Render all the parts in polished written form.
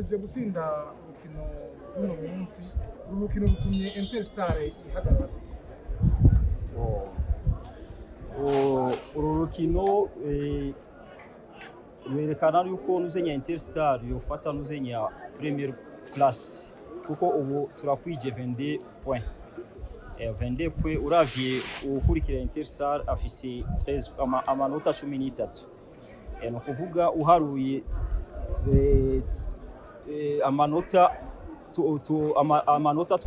Muhejeje gutsinda urukino rw'uno munsi. Uru rukino rutumye Interstar ihagarara gute? Oh, uru rukino rwerekana yuko nuzenya Interstar yofata nuzenya première place, kuko ubu turakwije 22 points. 22 points, uravye uwukurikira Interstar afise 13, amanota 13. Ni ukuvuga uharuye amanota amanota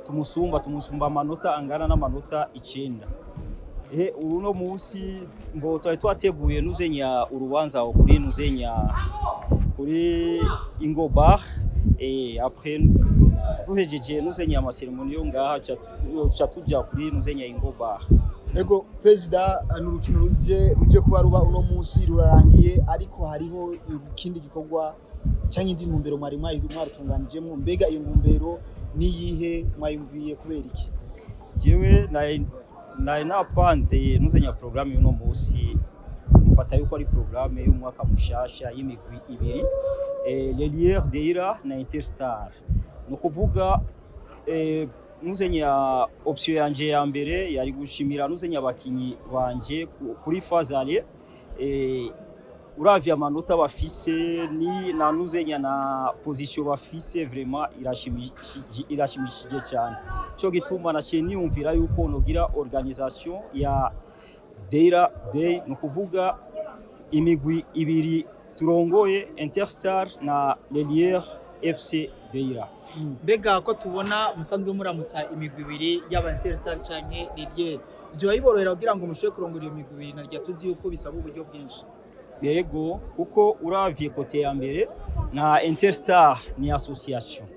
tumusumba amanota angana n'amanota 9. Uno munsi ngo twari twateguye nuzenya urubanza aho kuri nuzenya kuri Ingo Bar. Après duhejeje nuzenya ama cérémonies yo ngaha, ca tuja kuri nuzenya Ingo Bar. Ego perezida, ni urukino ruje kuba ruba uno munsi rurarangiye, ariko hariho ikindi gikorwa cyangwa indi ntumbero mwari mwarutunganijemo. Mbega iyo ntumbero niyihe? Mwayumviye kubera iki? Jewe nari napanze nuzenya programme y'uno munsi, mfata yuko ari programme y'umwaka mushasha y'imigwi ibiri, Lelier Deira na Interstar. Ni ukuvuga nuzenya option yanje ya mbere yari gushimira nuzenya abakinyi banje kuri phase aller. Uravye amanota bafise ni na nuzenya na position bafise, vraiment irashimishije cyane. Cyo gituma naciye niyumvira yuko nogira organisation ya Deira Day, ni ukuvuga imigwi ibiri turongoye, Interstar na Lelier FC Deira. Mbega ko tubona musanzwe muramutsa imigwi ibiri, yaba Interstar canke Lilier, byoba biborohera kugira ngo mushobore kurongora iyo migwi ibiri, narya tuzi yuko bisaba uburyo bwinshi? Yego, kuko uravye côté ya mbere na Interstar ni association,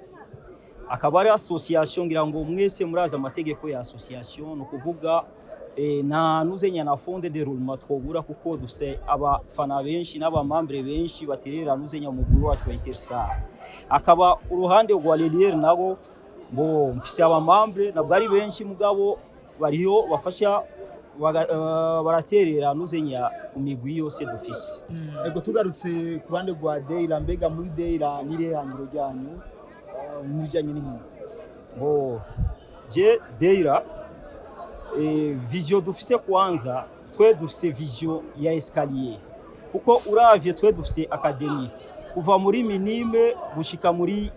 akaba ari association, ngira ngo mwese murazi amategeko ya association. Ni ukuvuga nta nuzenya na fonds de roulement twobura, kuko dufise abafana benshi n'aba membres benshi baterera nuzenya umugwi wacu wa Interstar. Akaba uruhande rwa Lelier nabo ngo mfise aba membres, nabwo ari benshi, mugabo bariho bafasha baraterera nuzenya ku migwi yose dufise. Ego, tugarutse ku ruhande rwa Deira, mbega muri Deira n'irihe hangiro ryanyu mu bijyanye n'inkino? Ngo je Deira, vision dufise, kwanza twe dufise vision ya escalier, kuko uravye twe dufise académie kuva muri minime gushika muri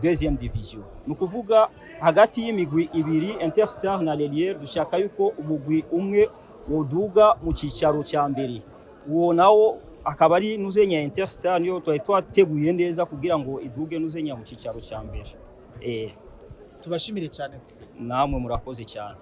deuxième division. Ni ukuvuga hagati y'imigwi ibiri, Interstar na Lelier, dushaka yuko umugwi umwe woduga mu cicaro cya mbere, uwo nawo akaba ari nuzenya Interstar, niyo twari twateguye neza kugira ngo iduge nuzenya mu cicaro cya mbere. Tubashimire cyane. Namwe murakoze cyane.